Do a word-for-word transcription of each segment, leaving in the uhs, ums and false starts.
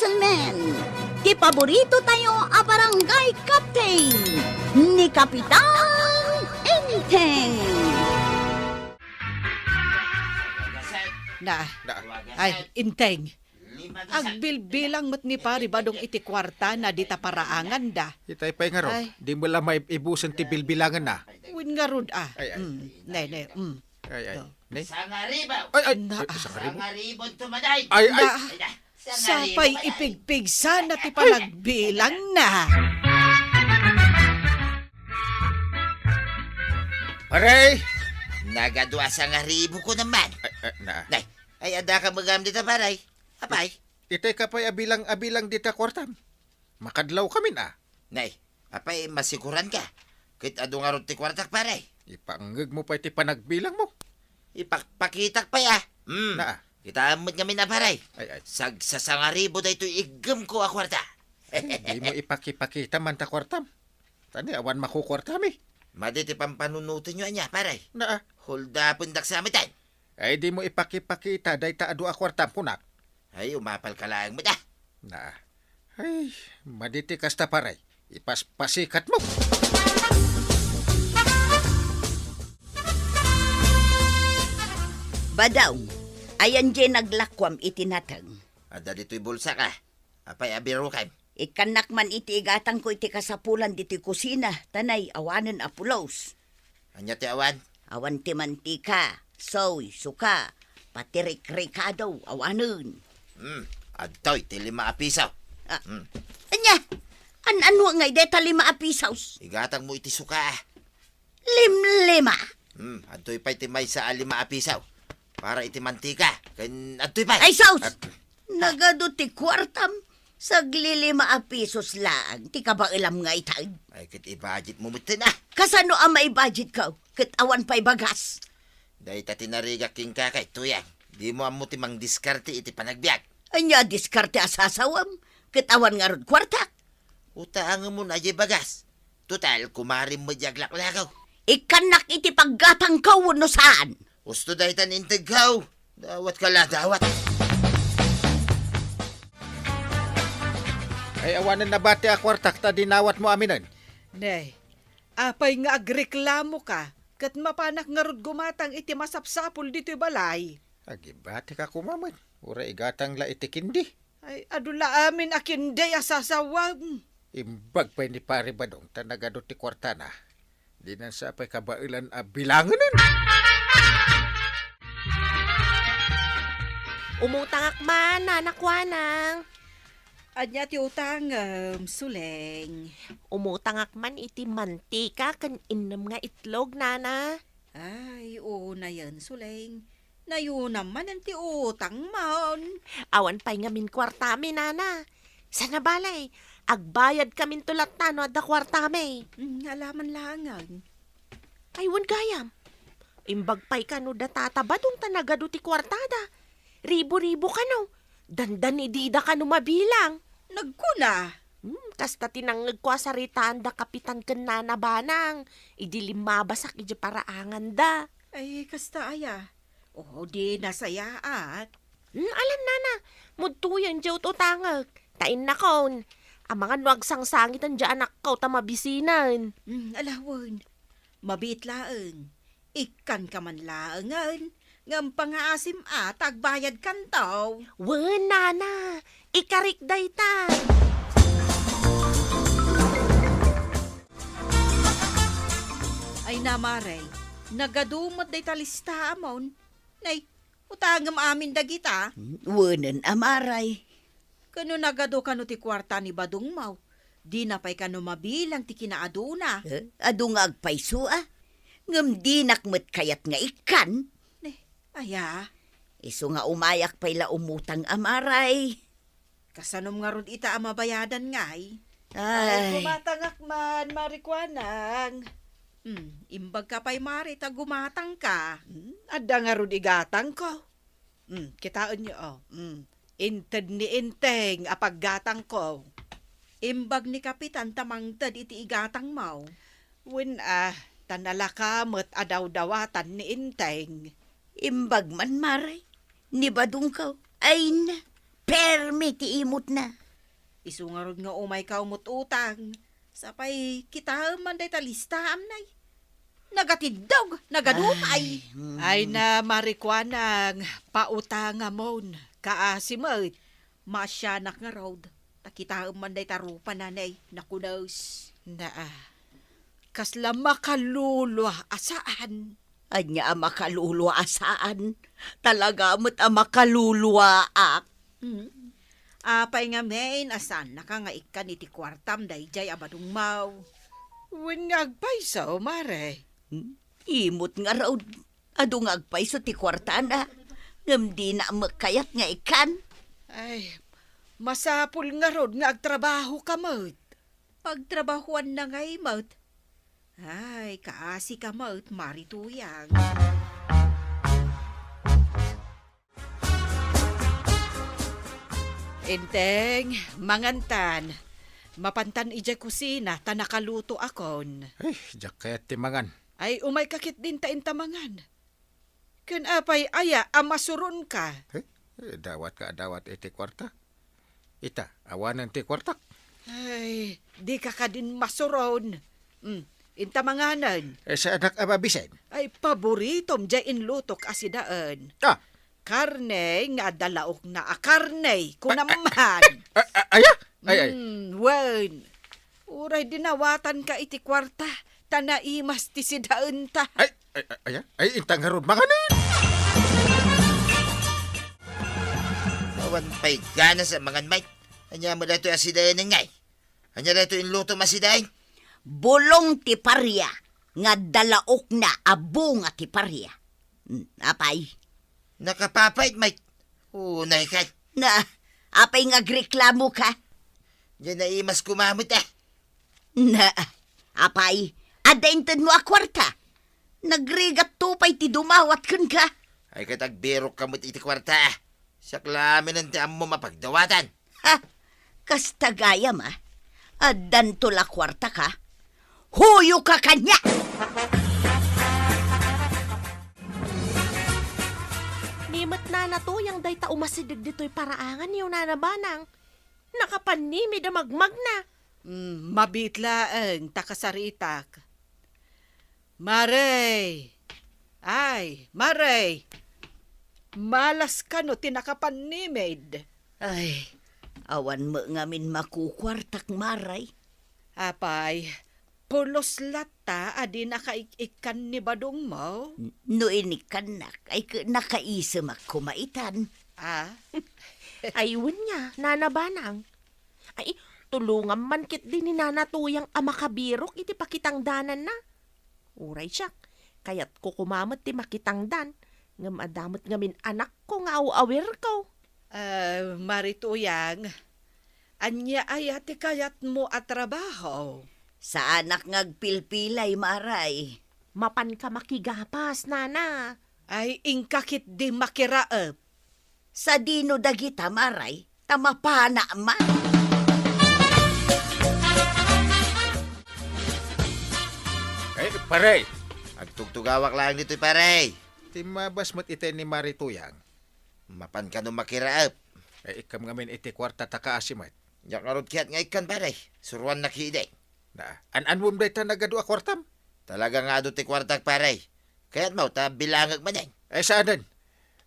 Gentlemen, ti paborito tayo a barangay captain, ni Kapitan Enteng. Na, Na. Ay, Enteng. Agbilbilang met ni Pari Badong iti kuartana dita paraanganda. Itay pay ngarud, Ay. Di mo la maibusen ti bilbilanganna. Wen ngarud, ah. Ay, ay. Mm, ne, ne, mm. Ay, ay. Ne? Sangaribu. Ay, ay, Na. Ay, sangaribu. Sangaribu tumaday. Ay, ay. Na. Ay, ay. Sapay ipigpigsa na ti panagbilangna. Paray! Nagadua sangaribu ko naman. Ay, ay, na. Nay, ay, adda ka magam dita, paray. Apay? Itay ka pay abilang-abilang dita kuartam. Makadlaw kamin, ah. Nay, apay, masikuran ka. Ket adu ngarud ti kuartak, paray. Ipangngeg mo pay ti panagbilang mo. Ipakpakitak pay, ah. Hmm. Na. Kitaem met ngamin a, paray. Ay, ay. Sagsasangaribu daytoy iggem ko a kuarta. Di mo ipakipakita man ta kuartam. Tani awan makukuartami. Madi ti pampanunoten yo ania, paray. Naa. Huldapen daksa metan. Ay, di mo ipakipakita dayta adu a kuartam, kunak. Ay, umapal ka laeng met, ah. Naa. Ay, madi ti kasta, paray. Ipaspasikatmo. Badong, ayan diay naglakuam iti nateng? Adda ditoy bulsak, ah. Apay a birukam? Ikkannak man iti igatangko iti kasapulan ditoy kusina, ta nay awanen a pulos. Ania ti awan? Awan ti mantika, soy, suka, pati rikrikado, awanen. Hmm, adtoy ti lima a piso. Ah, Hmm. Ania? An-ano ngay deta lima a pisos? Igatang mo iti suka, ah. Limlima? Hmm, adtoy pay ti maysa a lima a piso. Para iti mantika, ken adtoy pay. Ay, sus! At Nagadu ti kuartam, saglilima a pisos laeng ti kabaelam nga itay. Ay, ket i-budget mo metten, ah. Kasano a maibudgetko? Ket awan pay bagas. Dayta ti narigak kenka kay Tuyang. Di mo ammo ti mangdiskarte iti panagbiag. Ania diskarte a sasawem? Ket awan ngarud kuartak. Utaengemon a diay bagas. Total, kumarim met diay aglaklakaw. Ikkannak iti paggatangko wenno saan? Usto daytan integko. Dawat ka la, dawat. Ay, awanen nabati a kuartak ta dinawat mo aminen. Ne, apay nga agreklamo ka, ket mapanak ngarud gumatang iti masapsapul ditoy balay? Agibati ka koma met, uray igatang la iti kindi. Ay, adu la amin a kindi a sasawem. Imbag pay ni Pari Badong ta nagadu ti kuartana. Dinan sa pay kabaelan a bilangenen. Umutangak man, Nana Kuanang. Ania ti utangem, Suleng? Umutangak man iti mantika ken innem nga itlog, Nana. Ay, unayen, Suleng. Nayunam manen ti utangmon. Awan pay ngamin kuartami, Nana. Sana balay, agbayadkaminto latta no adda kuartami. Mm, alaman laengen. Ay, wen gayam. Imbag pay kano da Tata Badong ta nagadu ti kuartada. Ribu-ribu kano. Dandani dida kano mabilang. Nagkuna. Hmm, kasta ti nangngegko a saritaan da Kapitan ken Nana Banang idi limmabasak idiay paraanganda. Ay, kasta aya? O, di nasayaat. Hmm, alan, Nana, mudtoyen diay ut-utangek. Ta innakon, amangan no agsangsangiten diay anakko ta mabisinen. Hmm, alawen. Mabiit laeng. Ikkanka man laengen, ngem pangaasim a ta agbayadkanto. Wen, Nana, ikarik dayta. Ay, Nana Mare, nagadu met dayta listaamon. Nay, utangem amin dagita. Wenen, Mare. Ken no nagadu kano ti kuarta ni Badongmo, dina pay kano mabilang ti kinaaduna. Eh, adu nga agpayso, a. Ngem dinak met kayat nga ikkan. Ne, aya? Isu nga umayak pay la umutang, Mare. Kasanom ngarud ita a mabayadan ngay? Ay. Ay, gumatangak man, Mare Kuanang. Hmm, imbagka pay, Mare, ta gumatangka. Hmm, adda ngarud igatangko. Hmm, kitaenyo, o. Hmm, inted ni Enteng a paggatangko. Imbag ni Kapitan ta mangted iti igatangmo. Wen, a, ta nalaka met a dawdawatan ni Enteng. Imbag man, Mare, ni Badongko. Ay na, permi ti imutna. Isu ngarud nga umayka umut-utang. Sapay kitaem man dayta listaam, nay. Nagatiddog, nagadumay. Ay, mm. Ay na, Mari Kuanang, pautangamon. Kaasi met. Maasianak ngarud. Ta kitaem man dayta rupa, nanay, nakunes. Naa. Kasla makalulua a saan. Ania a makalulua a saan? Talaga met a makaluluaak. Hmm. Apay ngamin a saannaka nga ikkan iti kuartam daydiay a badongmo? Wen nga agpayso, Mare. Hmm? Imut ngarud, adu nga agpayso ti kuartana, ngem dina met kayat nga ikkan. Ay, masapul ngarud nga agtrabahoka met. Pagtrabahoanna ngay met. Ay, kaasika met, Mari Tuyang. Enteng, mangantan. Mapantan idiay kusina ta nakalutoakon. Ay, diak kayat ti mangan. Ay, umayka ketdin ta inta mangan. Ken apay aya a masuronka? Eh, eh, dawatka a dawat iti kuarta. Ita, awanen ti kuartak. Ay, dika kadin masuron. Mm, inta manganen. Eh, saanak a mabisen? Ay, paboritom diay inlutok a sidaen. Ah! Karne nga adda laokna a karne, kunam man. Ah, ah, aya? Ay, ay. Mm, wen. Uray dinawatanka iti kuarta, ta naimas ti sidaenta. Ay, ay, ay, ay, ay, inta ngarud manganen. Awan pay ganas a mangan, Mike. Ania met daytoy a sidaenen ngay? Ania daytoy inlutom a sidaen? Bulong ti paria nga adda laokna a bunga ti paria. Hmm, apay? Nakapapait, Mike. Unay kay. Na, apay nga agreklamoka? Diay naimas koma met, eh. Na, apay, adda intedmo a kuarta? Nagrigatto pay ti dumawat kenka. Ay, ket agbirokka met iti kuarta. Siak la manen ti ammom a pagdawatan. Ha? Kasta gayam, a? Addanto la kuartaka? Huyoka kaniak! Ni met Nana Tuyang dayta umasideg ditoy paraanganyo, Nana Banang. Nakapannimid a magmagna. Mm, mabiit laeng ta kasaritak. Mare! Ay, Mare! Malas kano ti nakapannimid? Ay, awan met ngamin makukuartak, Mare. Apay, pulos latta a di nakaik-ikkan ni badongmo? N-, no inikkannak, ay ke-, nakaisemak koma itan. Ah? Ay, wen nga, Nana Banang. Ay, tulongam man ketdi ni Nana Tuyang a makabirok iti pakitangdananna. Uray siak, kayatko koma met ti makitangdan, ngem adda met ngamin anakko nga aw-awirko. Ah, Mari Tuyang, ania aya ti kayatmo a trabaho? Saanak nga agpilpilay, Maray. Mapanka makigapas, Nana. Ay, inka ketdi makiraep. Sadino dagita, Maray? Ta mapana man. Eh, pare! Agtugtugawak laeng ditoy, pare. Timmabas met itay ni Mari Tuyang. Mapan kano makiraep? Eh, ikkam ngamin iti kuarta ta kaasi met. Diak ngarud kayat nga ikkan, pare. Suroannak idi. Na, an-anwem dayta nagadu a kuartam? Talaga nga adu ti kuartak, pare. Kayatmo ta bilangek manen? Eh, saanen?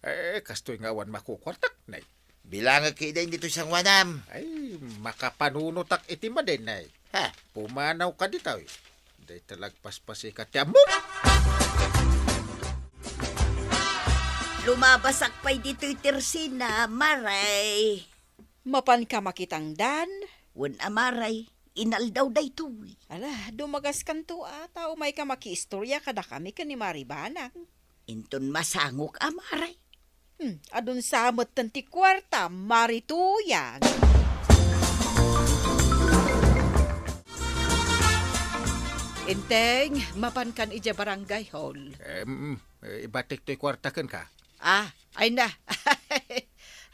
Eh, kastoy nga awan makukuartak, nay. Bilangek idi ditoy sanguanam. Ay, makapanunotak iti maden, nay. Ha? Pumanawka ditoy. Dayta lagpaspasika ti ammom. Lumabasak pay ditoy tersina, Maray. Mapanka makitangdan? Wen a, Maray, inaldaw daytoy. Ala, dumagaskanto a, ta umayka makiistoria kadakami ken ni Mari Banang. Inton masangok a, Maray. Hmm, adun sa metten ti kuarta, Mari Tuyang. Enteng, mapankan idiay barangay hall. Em, eh, ibatik toy kuarta kenka. Ah, ay na.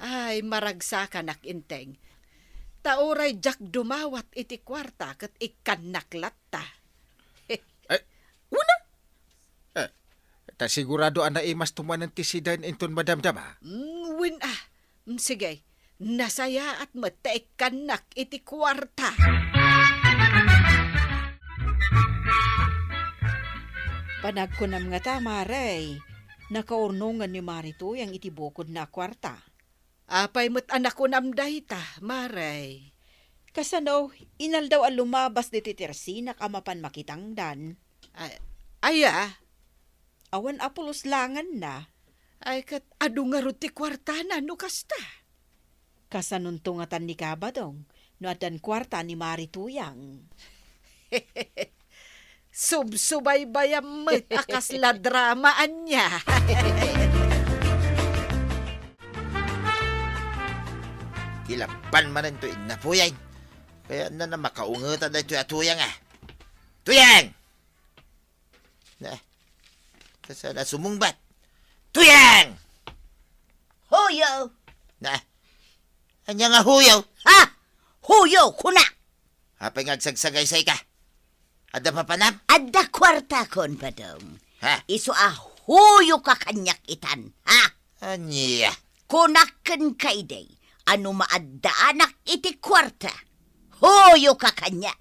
Ay, maragsakanak, Enteng. Ta uray diak dumawat iti kuarta ket ikkannak latta. Eh, una? Eh, ta sigurado a naimas to manen ti sidaen inton madamdama? Mm, wen a. Mm, sige. Nasayaat met ta ikkannak iti kuarta. Panagkunam ngata, Mare, nakaurnongen ni Mari Tuyang iti bukodna a kuarta. Apay met a nakunam dayta, Mare? Kasano, inaldaw a lumabas ditoy tersinak a mapan makitangdan. Ay, aya? Awan a pulos langanna. Ay, ket adu ngarud ti kuartana no kasta? Kasanonto ngatan ni Kabadong no addan kuarta ni Mari Tuyang? Subsubaybayam met a kasla drama ania. Ti labban manen toy inna Puyang. Kayatna a makaungetan daytoy a Tuyang, a. Tuyang! Na, kasano a sumungbat? Tuyang! Huyo! Na, ania nga huyo? Ha? Huyo, kuna! Apay nga agsagsagaysayka? Adda papanam? Adda kuartakon, Badong. Ha? Isu a huyoka kaniak itan, ha? Ania? Kunak kenka idi a no maaddaanak iti kuarta, huyoka kaniak.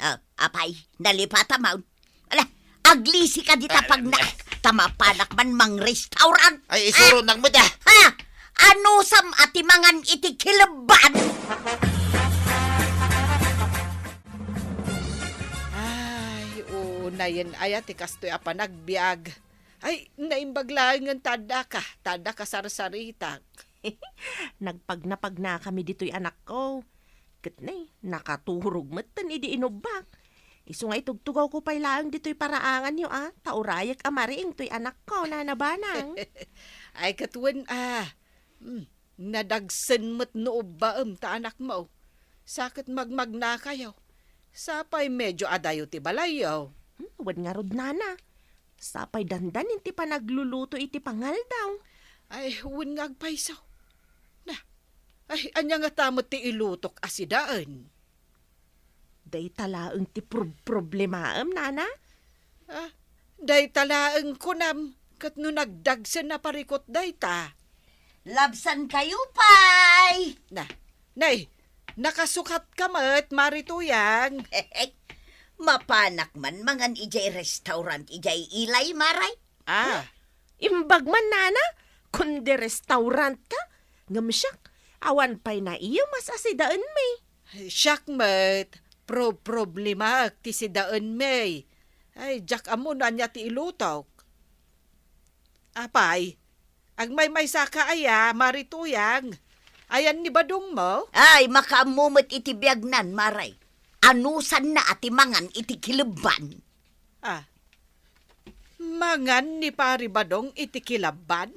Ah, apay, nalipatam, ala, aglisika dita pagnaek, ta mapanak man mangrestaurant. Ay, isuronak met, a. Ha? Anusam a ti mangan iti kilebban? Ay, unayen aya ti kastoy a panagbiag. Ay, naimbag laengen ta addaka, ta addaka sarsaritak. Nagpagnapagnakami ditoy anakko. Ket ne, nakaturog metten idi inubbak. Isu nga itugtugawko pay laeng ditoy paraanganyo, a, ta urayek a mariing toy anakko, Nana Banang. Ay, ket wen, a. Hmm, nadagsen met no ubbaem ta anakmo. Sa ket magmagnakayo. Sapay medio adayo ti balayyo. Hmm, wen ngarud, Nana. Sapay dandanin ti panagluluto iti pangaldaw. Ay, wen nga agpayso. Na, ay, ania ngata met ti ilutok a sidaen? Dayta laeng ti prob-, problemaem, Nana? Ah, dayta laeng kunam, ket no nagdagsen a parikut dayta. Labsankayo pay! Na, nay, nakasukatka met, Mari Tuyang. Mapanak man mangan idiay restaurant idiay ilay, Mare? Ah. Imbag man, Nana, kundi restaurant ka. Ngem siak, awan pay naiyem a sidaenmi. Siak met, pro-, problemaek ti sidaenmi. Ay, diak ammo no ania ti ilutok. Apay, agmaymaysaka aya, Mari Tuyang? Ayan ni badongmo? Ay, makaammo met iti biagnan, Mare. Anusanna a ti mangan iti kilebban? Ah, mangan ni Pari Badong iti kilabban?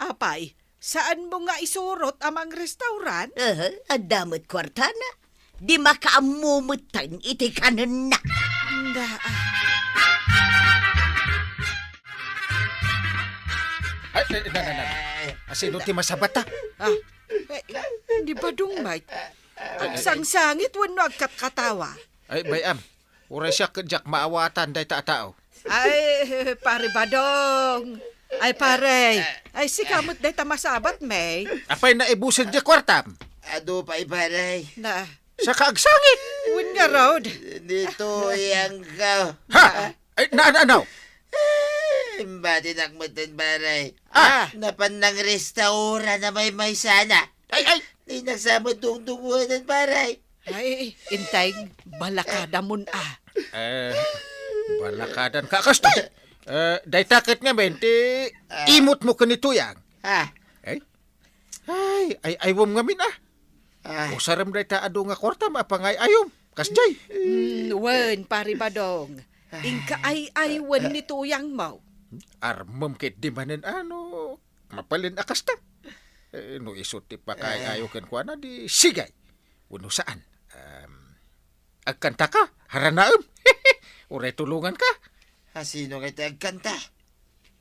Apay, saanmo nga isurot a mangrestaurant? Aha, adda met kuartana. Di makaammo metten iti kanenna. Nda, ah. Ay, ay, na, na, na, na. Asino ti masabat, a? Ah, eh, ni Badong, Mike. Agsangsangit wenno agkatkatawa? Ay, bay-am. Uray siak ket diak maawatan dayta a tao. Ay, Pari Badong. Ay, pare. Ay, sika met dayta masabat, May. Apay naibusen diay kuartam? Adu pay, pare. Na. Saka agsangit. Wen ngarud. Ditoy anggaw. Ha? Ay, na, na, ano? Eh, imbatinak metten, pare. Ah. Napan nangrestaurant a maymaysana. Ay, ay. Di nagsamat dungdunguanan, pare. Ay, intay, balakadamon, a. Eh, balakadan ka, kastoy. Eh, dayta ket ngamin ti Ah. imutmo ken ni Tuyang. Ah. Eh? Ay, ay, aywem ngamin, a. Ah. Usarem dayta adu nga kuartam a pangay-ayom. Kasdiay. Mm, wen, Pari Badong. Inka ay-ay wen ni Tuyangmo. Armem ket di manen ano, mabalin a kasta. Eh, no isu ti pakay-ayo kenkuana, di sige. Wenno saan? Em, agkantaka? Haranaem? Uray tulonganka. Asino ngay ti agkanta?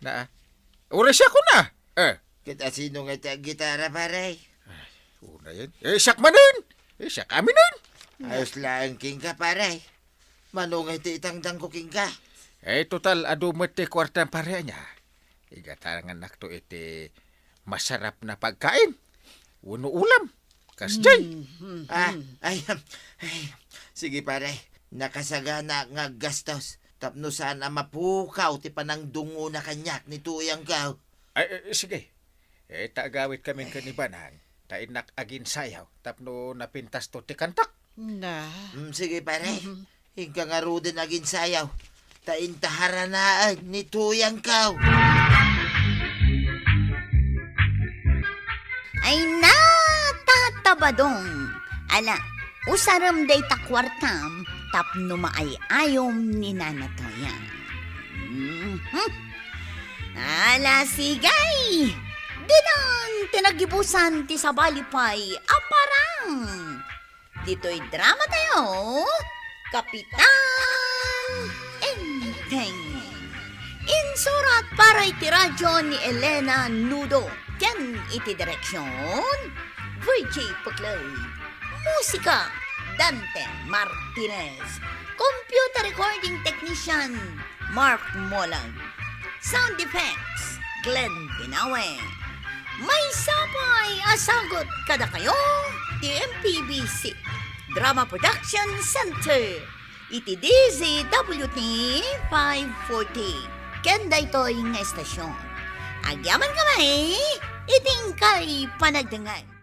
Na, uray siak kuna. Eh. Ket asino ngay ti aggitara, pare? Ay, unayen. Eh, siak manen. Eh, siak aminen. Ayos laeng kenka, pare. Mano ngay ti itangdanko kenka? Eh, total, adu met ti kuartam, pare, ania. Igatangannakto iti masarapna pagkain. wenno ulam. Kasjay. Mm, mm, Ah, mm. ay, ay, sige, pare. Nakasagana nga aggastos tapno saan a mapukaw ti panangdungona kaniak ni Tuyangko. Ay, eh, sige. Eh, ta agawidkamin ken ni Banang, ta innak aginsayaw tapno napintasto ti kantak. Na. Mm, sige, pare. Mhm. Inka ngaruden aginsayaw, ta inta haranaen ni Tuyangko. Ay na, Tata Badong! Ala, usarem dayta kuartam tapno maay-ayom ni Nana Tuyang. Mhm. Ala, sige! Didan ti nagibusan ti sabali pay a parang. Ditoy drama tayo, Kapitan Enteng. Insurat para iti radyo ni Elena Nudo ken iti direksyon, Virgie Puclay. Musika, Dante Martinez. Computer recording technician, Mark Molag. Sound effects, Glenn Binawe. Maysa pay a sagut kadakayo ti M P B C Drama Production Center iti D Z W T five forty ken daytoy nga estasyon. Agyamankami iti inkay panagdengngeg.